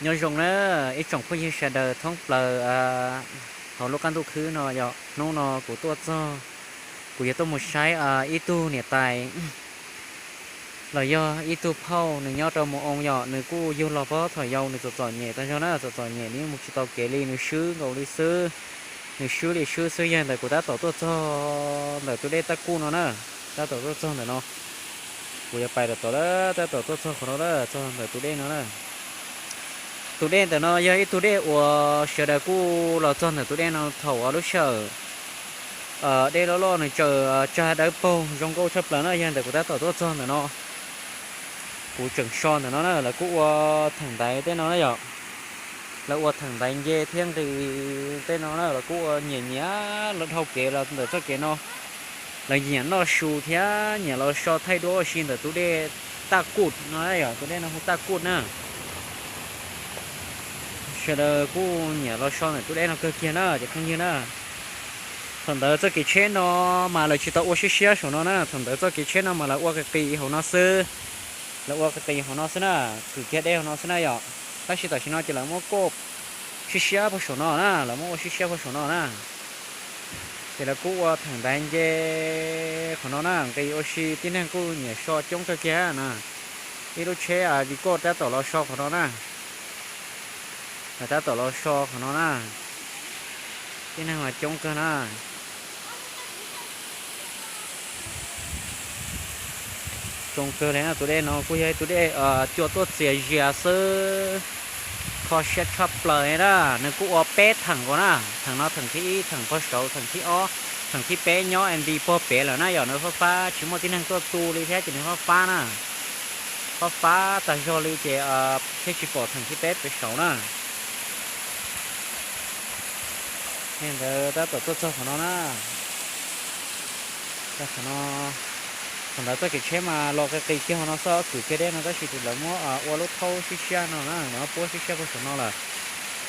Nyob zoo na ib tsoom phooj ywg sawv daws thoob plaws hauv lub qab ntuj khwb no yom. Hnub no kuv tuaj txog, kuv yuav tuaj mus saib ib tug niam tais los yog ib tug phauj, nws nyob rau Mus Oo yom. Nws kuj yug los puag thaum yau, nws txom txom nyem tag zog na, txom txom nyem nws yeej mus tsis tau kev li, nws swb nkaus li xwb. Nws swb li swb xwb, yog ntawm kuv tab tom tuaj txog ntawm tus dej Taj Kuj no na, tab tom tuaj txog ntawm no. Kuv yuav pais tom tom, tab tom tuaj txog qhov no na, txog ntawm tus dej no na. Tus dej ntawm no yog ib tug dej uas sawv daws kuj los txog ntawm tus dej no thaum lub sij hawm dej loj loj nws tsaws tsag dawb paug zoo nkauj tshaj plaws na, yog ntawm kuv tab tom tuaj txog ntawm no. Kuv tseem so ntawm no na, lawv kuj ua theem ntaiv tej no na yom. Lawv ua theem ntaiv nce thiab nqis tej no na, lawv kuj ua nyiam nyiam los dhau kev los ntawm txoj kev no. Lawv nyiam noj su thiab nyiam los so thaij duab ua si ntawm tus dej Taj Kuj no yom, tus dej no hu Taj Kuj na. Sawv daws kuj nyiam los so ntawm tus dej no kawg kiag na cov phooj ywg na. Thaum ntawd txoj kev tsheb no mas lawv tsis tau ua siab siab saum no na, thaum ntawd txoj kev tsheb no mas lawv ua qis qis hauv no xwb. Lawv ua qis qis hauv no xwb na, kwm kiag dej hauv no xwb na yom. Tab sis tam sim no ces lawv muab kuj siab siab puag saum no na, lawv muab ua siab siab puag saum no na. Ces lawv kuj ua theem ntaiv nce qhov no na, nqis ua si tib neeg kuj nyiam so coob kawg kiag na. Ib lub tsheb Vigo tab tom los so qhov no na. Lawv tab tom los so qhov no na. Tib neeg los coob kawg na. Zoo kawg li na, tus dej no kuj yog ib tus dej cua tuaj txias zias xwb. Kho siab tshaj plaws na, nws kuj ua peb theem nkaus na. Theem no theem thib ib, theem puag saud, theem thib ob, theem thib peb nyob nti puag pem lawm na yom. Nws fab fab tsis muaj tib neeg tuaj tu li thiab ces nws fab fab na. Fab fab tag zog li ces thiaj tsis pom theem thib peb pem saud na. Li ntawd tab tom tuaj txog qhov no na. Qhov no, thaum ntawd txoj kev tsheb mas los qis qis kiag hauv no xwb, kwm kiag dej no tab sis lawv muab ua lub thaub siab siab no na, lawv muab puab siab siab puag saum no lawm.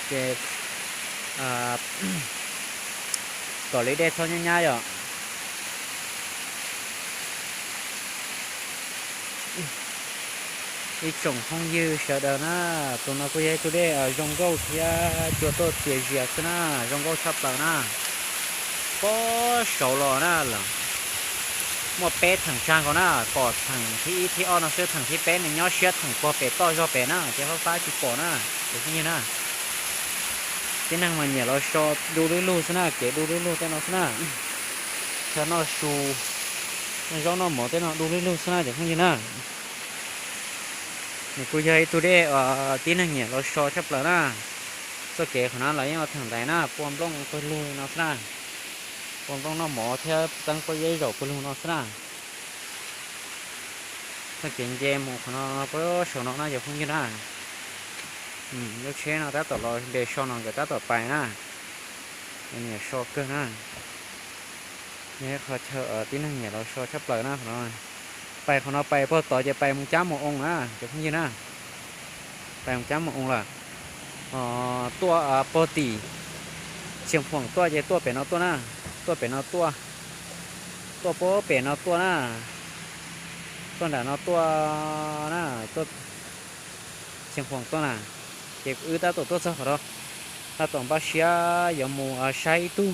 Ces kom li dej txhob nyab nyab yom. Ib tsoom phooj ywg sawv daws na, tus no kuj yog ib tug dej zoo nkauj thiab cua tuaj txias zias xwb na, zoo nkauj tshaj plaws na. Puag saud los na, muaj peb theem tsag nkaus na, pom theem thib ib thib ob no xwb, theem thib peb nws nyob siab theem puag pem toj zog pem na, ces fab fab tsis pom na, cov phooj ywg na. Tib neeg mas nyiam los so du lub lug xwb na, kev du lub lug tej no xwb na. Chaw noj su, noj zaub noj mov tej no du lub lug xwb na cov phooj ywg na. Nws kuj yog ib tug dej tib neeg nyiam los so tshaj plaws na. Txoj kev qhov no lawv yeej ua theem ntaiv na, pua nplooj pawg lug no xwb na. Pua nplooj noj mov thiab txeeb pob zeb zaum pawg lug no xwb na. Txoj kev nce mus qhov no puag saum no na cov phooj ywg na. Lub tsheb no tab tom los nres so no nkawd tab tom pais na. Nyiam so kawg na. Yog qhov chaw tib neeg nyiam los so tshaj plaws na qhov no. Pais qhov no pais puag tod ces pais mus cab mus oo na cov phooj ywg na. Pais mus cab mus oo lawm. Tuaj puag tim Xiav Phoom tuaj ces tuaj pem no tuaj na. Tuaj pem no tuaj. Tuaj puag pem no tuaj na. Tuaj nram no tuaj na, tuaj Xiav Phoom tuaj na. Ces wb tab tom tuaj txog qhov no, tab tom npaj siab yuav mus saib ib tug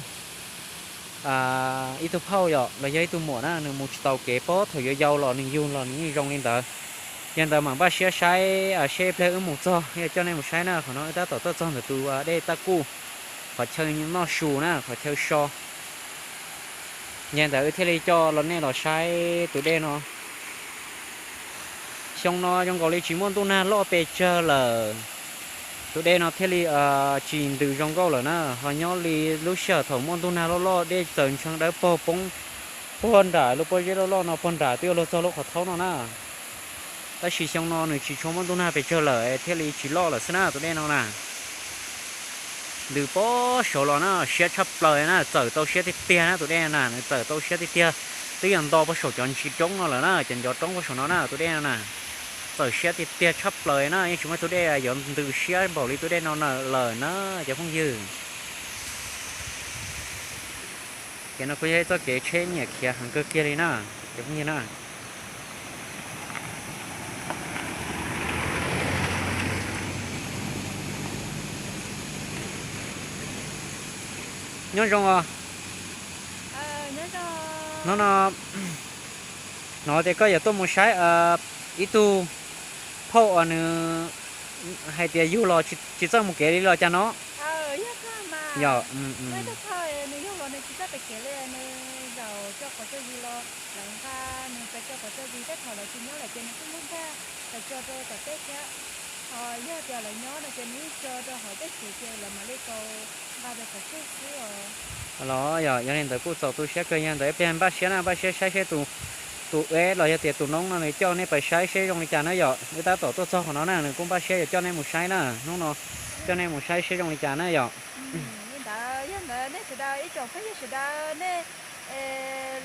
ib tug phauj yom, los yog ib tug muam na, nws mus tsis tau kev, puag thaum yuav yau los nws yug los nws yeej zoo li ntawd. Yog ntawd mam npaj siab saib seb pliag wb mus txog yog coj nej mus saib na. Qhov no wb tab tom tuaj txog ntawm tus dej Taj Kuj, qhov chaw noj su na, qhov chaw so. Yog ntawd wb thiaj li coj los nej los saib tus dej no. Xyoo no zoo nkaus li tsis muaj ntuj nag loj pes tsawg lawm, tus dej no thiaj li tsis ntws zoo nkauj lawm na. Ho nyob li lub sij hawm thaum muaj ntuj nag loj loj dej txawm ntshee dawb paug poob puag nram lub pob zeb loj loj no puag nram twb yuav luag txog lub qhov thaub no na. Tab sis xyoo no nws tsis tshua muaj ntuj nag pes tsawg lawm thiaj li tsis loj lawm xwb na tus dej no na. Ntws puag saud los na, siab tshaj plaws na, txawm tau siab tiag tiag na tus dej na, nws txawm tau siab tiag tiag. Twb yog nto puag saum cov ntsis roob no lawm na, cov ncov roob puag saum no na tus dej no na. Txawm siab tiag tiag tshaj plaws na, yeej tsis muaj tus dej yuav ntws siab npaum li tus dej no na lawm na cov phooj ywg. Ces no kuj yog ib txoj kev tsheb nyiam khiav heev kawg kiag li na cov phooj ywg na. Nyob zoo os. Hnub no hnov tias koj yuav tuaj mus saib ib tug phauj uas nws hais tias yug los tsis txawj mus kev li los cas no. Yog, los yog, yog li ntawd kuj txaus tu siab kawg, yog li ntawd ib pliag npaj siab na, npaj siab saib seb tus, tus eb los yog tias tus noob no nws coj nej pais saib seb zoo li cas na yom. Wb tab tom tuaj txog qhov no na, nws kuj npaj siab yuav coj nej mus saib na, hnub no coj nej mus saib seb zoo li cas na yom. Li ntawd yog ntawd nej sawv daws, ib tsoom phooj ywg sawv daws, nej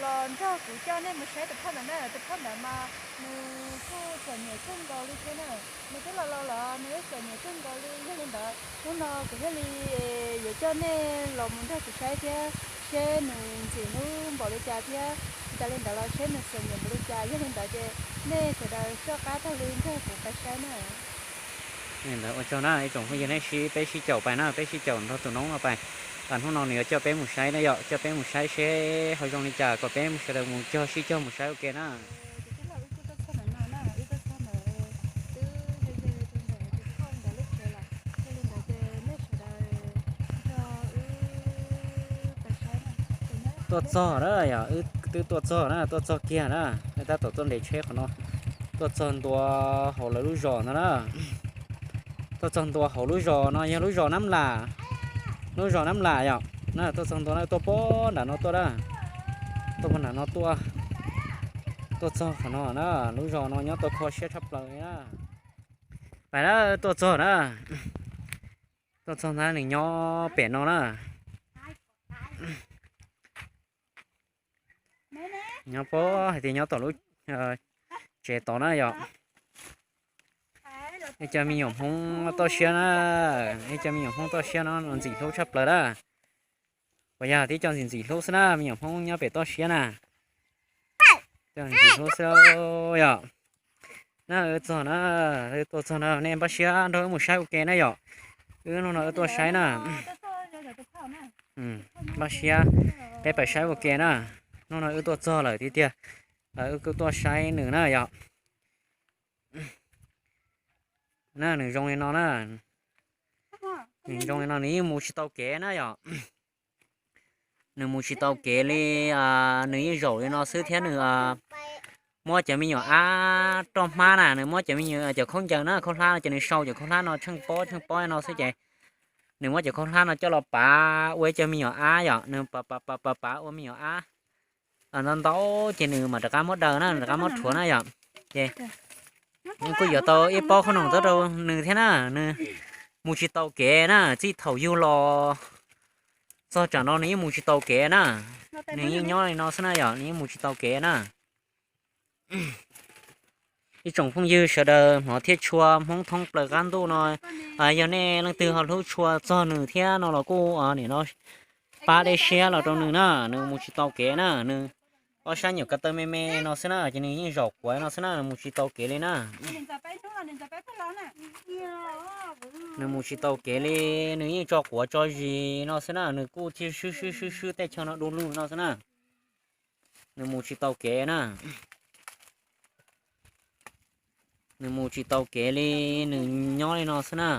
los nrog kuv coj nej mus saib tus phauj ntawd na. Tus phauj ntawd mas nws kuj txom nyem kawg nkaus li thiab na. Nws twb laus laus lawm, nws twb txom nyem kawg nkaus li. Yog li ntawd hnub no kuv thiaj li yuav coj nej los mus nrog kuv saib thiab, seb nws ntxim hlub npaum li cas thiab, cas li ntawd los seb nws txom nyem npaum li cas. Yog li ntawd ces nej sawv daws soj qab taug li nrog kuv pais saib na. Li ntawd ua tsaug na ib tsoom phooj ywg, nej sib, peb sib caum pais na, peb sib caum nrog tus noob no pais. Hnub no nws yuav coj peb mus saib na yom, coj peb mus saib seb ho zoo li cas kom peb sawv daws mus cog, sib cog mus saib ua ke na. Tuaj txog na yom, wb twb tuaj txog na, tuaj txog kiag na. Wb tab tom tuaj nres tsheb qhov no, tuaj txog ntua hauv lawv lub zos no na. Tuaj txog ntua hauv lub zos no yog lub zos Nab Las, lub zos Nab Las yom. Na tuaj txog ntua na, tuaj puag nram no tuaj na, tuaj puag nram no tuaj, tuaj txog qhov no na. Lub zos no nyob tau kho siab tshaj plaws li na. Pais na, tuaj txog na, tuaj txog ntag, nws nyob pem no na. Nyob puag hais tias nyob tom lub tsev tod na yom. Ib co me nyuam Hmoob toj siab na, ib co me nyuam Hmoob toj siab no ntxim hlub tshaj plaws na. Puas yog tib co ntxim ntxim hlub xwb na, me nyuam Hmoob nyob pem toj siab na. Ntxim hlub xwb yom. Na wb txog na, wb tuaj txog na, nej npaj siab nrog wb mus saib ua ke na yom. Wb hnub no wb tuaj saib na. Npaj siab peb pais saib ua ke na. Hnub no wb tuaj txog lawm tiag tiag, wb kuj tuaj saib nws na yom. Na nws zoo li no na, nws zoo li no nws yeej mus tsis tau kev na yom. Nws mus tsis tau kev li, nws yeej zaum li no xwb thiab nws muab cov me nyuam ab roj hmab na, nws muab cov me nyuam, cov khaub ncaws na, khaub hlab no ces nws sau cov khaub hlab no tsheej pob tsheej pob no xwb ces nws muab cov khaub hlab no coj los pav ua ib co me nyuam ab yom, nws pav pav pav pav ua me nyuam ab ntau ntau ces nws mam rov qab muab daws na, rov qab muab rhuav na yom. Ces nws kuj yuav tau ib pob qhob noom tuaj rau nws thiab na, nws mus tsis tau kev na, txij thaum yug los txog tsam no nws yeej mus tsis tau kev na. Nws yeej nyob li no xwb na yom, nws yeej mus tsis tau kev na. Ib tsoom phooj ywg sawv daws hnov thiaj tshua Hmoob thoob plaws qab ntuj no, yog nej leej twg ho hlub tshua txog nws thiab no los kuj nim no pab dej siab los rau nws na, nws mus tsis tau kev na, nws ob sab nyuam ko taw me me no xwb na, ces nws yeej zaum quav no xwb na, nws mus tsis tau kev li na. Nws mus tsis tau kev li, nws yeej tso quav tso zis no xwb na, nws kuj thiaj swb swb swb swb tej chaw no du lug no xwb na. Nws mus tsis tau kev na. Nws mus tsis tau kev li, nws nyob li no xwb na.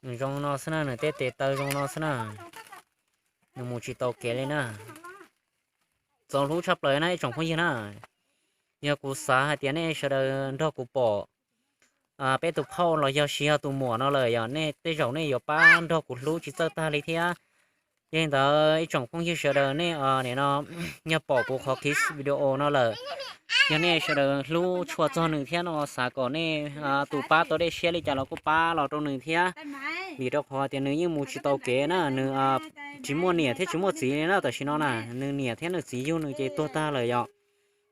Nws zoo no xwb na, nws tej tes taw zoo no xwb na. Nws mus tsis tau kev li na. Txaus hlub tshaj plaws na ib tsoom phooj ywg na. Yog kuv xav hais tias nej sawv daws nrog kuv pom peb tus phauj los yog siv yog tus muam no lawm yog nej tej zaum nej yuav pab nrog kuv hlub tsis txawj tag li thiab. Yog li ntawd ib tsoom phooj ywg sawv daws nej nim no yog pom kuv qhov clip video no lawm, yog nej sawv daws hlub tshua txog nws thiab no xav kom nej tus pab tau dej siab li cas los kuj pab los rau nws thiab. Vim rau qhov tias nws yeej mus tsis tau kev na, nws tsis muaj niam thiab tsis muaj txiv li na tam sim no na, nws niam thiab nws txiv yug nws ces tuag tag lawm yom.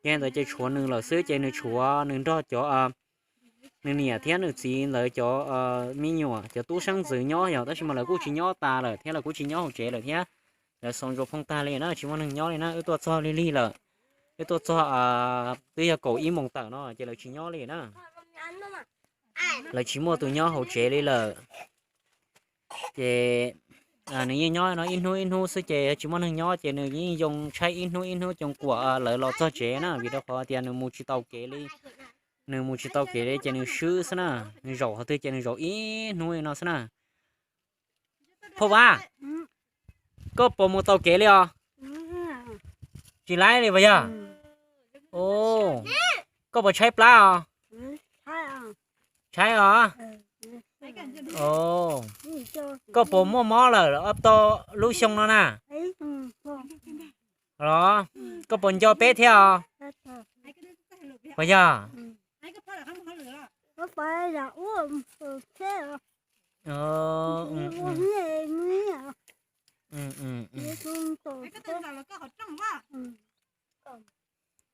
Yog li ntawd ces tshuav nws lawm xwb ces nws tshuav nws nrog cov nws niam thiab nws txiv ntawd cov me nyuam cov tub xeeb ntxwv nyob yog, tab sis mas lawv kuj tsis nyob tas lawm thiab lawv kuj tsis nyob hauv tsev lawm thiab. Lawv xaus ntsuas phooj tag li na, tsis muaj neeg nyob li na, wb tuaj txog lig lig lawm. Wb tuaj txog twb yog kaum ib moos tawm no ces lawv tsis nyob li na. Lawv tsis muaj tus nyob hauv tsev li lawm. Ces Nws yeej nyob no ib hnub ib hnub xwb ces tsis muaj neeg nyob ces nws yeej yoo tshaib ib hnub ib hnub coos kuam lawv los txog tsev na, vim rau qhov tias nws mus tsis tau kev li. Nws mus tsis tau kev li ces nws swb xwb na, nws zaum qhov twg ces nws zaum ib hnub li no xwb na. Phauj Vab, koj puas mus tau kev li os? Tsis laib li puas yog? Koj puas tshaib plab os? Tshaib os. Koj puas muaj mob lawm ob peb lub xyoo no na? Los koj puas nco peb thiab os? Puas yog?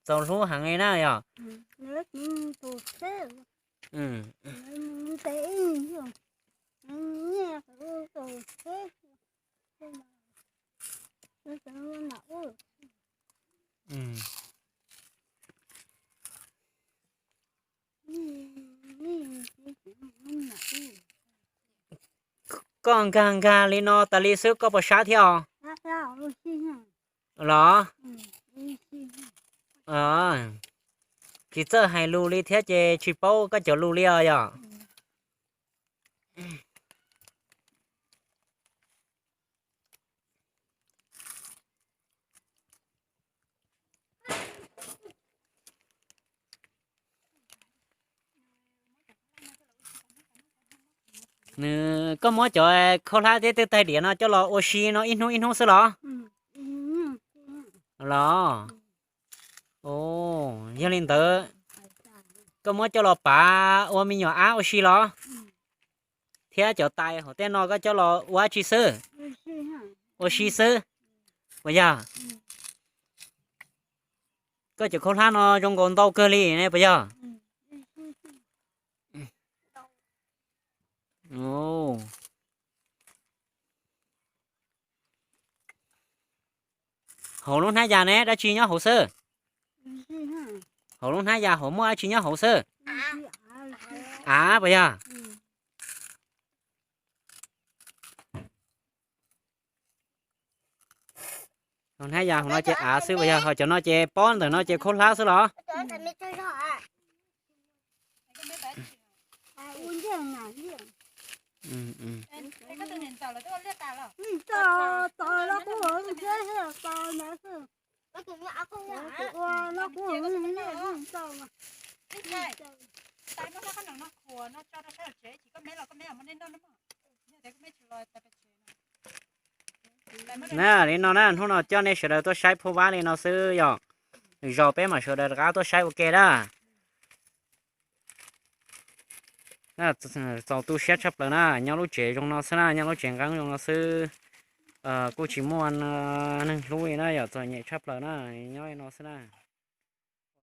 Txaus hlub heev li na yog. Koj nkag nkag li no tas li xwb koj puas sab thiab os? Los tsis txawj hais lus li thiab ces tsis paub koj cov lus li os yog. Nws, koj muab cov khaub hlab thiab tej taig diav no coj los ua si no ib hnub ib hnub xwb los? Los, yog li ntawd koj muab coj los pav ua me nyuam ab ua si los? Thiab cov tais hauv tej no koj coj los ua dab tsi xwb? Ua si xwb puas yog? Koj cov khaub hlab no zoo nkaus ntau kawg li ne puas yog? Hauv lub hnab yas ne dab tsi nyob hauv xwb? Hauv lub hnab yas hauv muaj dab tsi nyob hauv xwb? Av puas yog? Hauv hnab yas hauv no ces av xwb puas yog? Ho cov no ces pob ntawm no ces khaub hlab xwb los? Na li no na, hnub no coj nej sawv daws tuaj saib Phauj Vab li no xwb yog, zos peb mam sawv daws rov qab tuaj saib ua ke na. Txaus tu siab tshaj plaws na, nyob lub tsev zoo no xwb na, nyob lub tsev nqeeb zoo no xwb. Kuj tsis muaj neeg hlub li na, yog txom nyem tshaj plaws na, nyob li no xwb na.